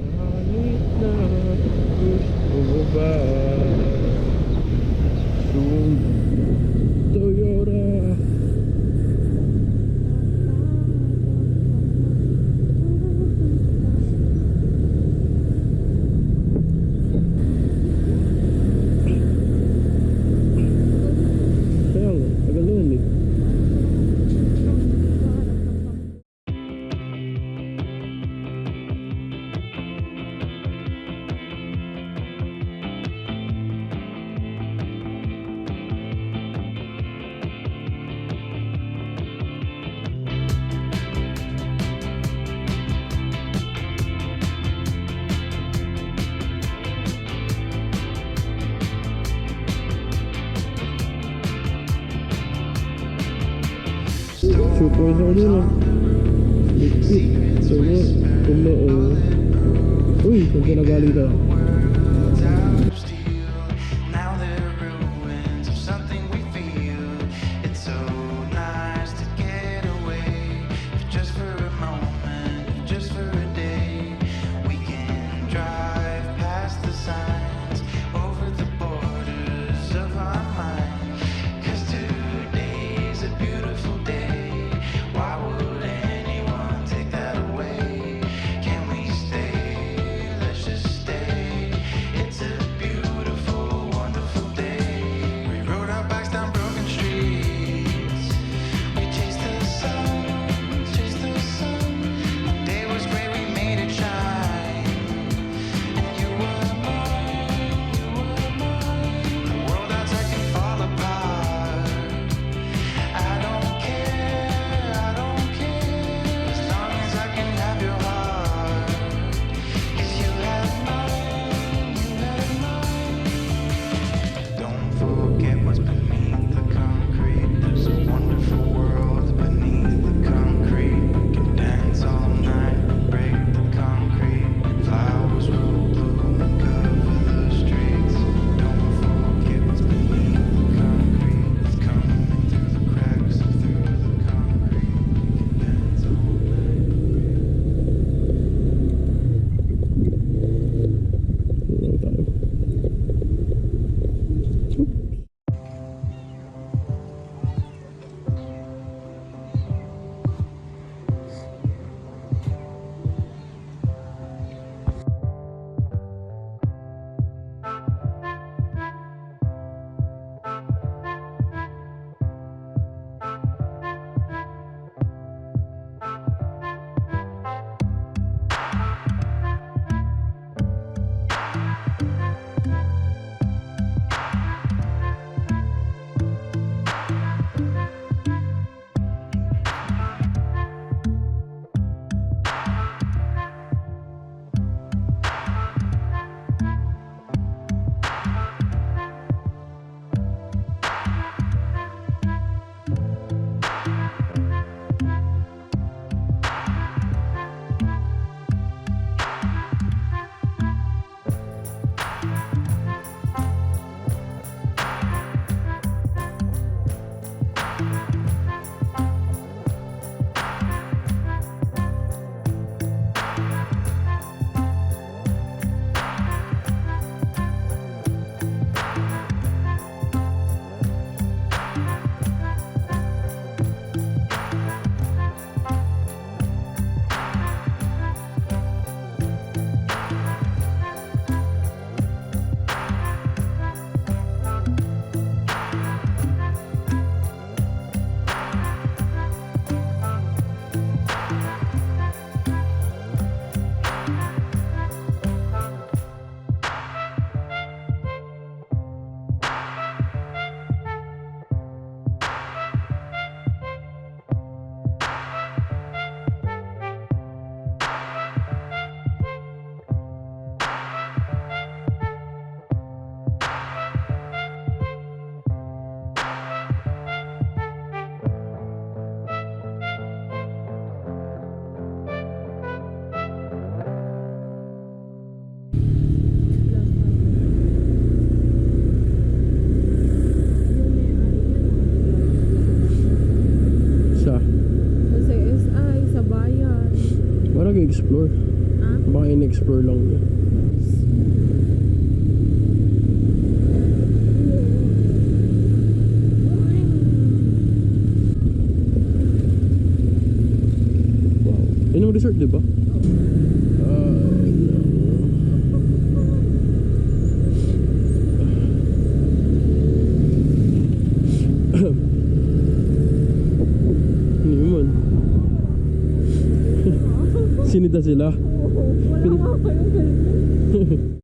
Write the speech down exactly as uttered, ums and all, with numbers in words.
Langit na gusto mo ba? Toyota. Kaya nga, tagal na yun eh. Super sa ulo na. Ligpit. Tumo. Tumo. Uy, kung kinagaling ka. Now they're ruins of something we feel. It's so nice to get away, if just for a moment, if just for a day. We can drive past the signs over the borders of our mind. 'Cause today's a beautiful day. Why would anyone take that away? Can we stay? Let's just stay. Explore. Ah? Baka in-explore lang niya. Wow. Yun yung resort, di ba? Ay, ano yun? Sinita sila. Oo, wala nga kayong helmet.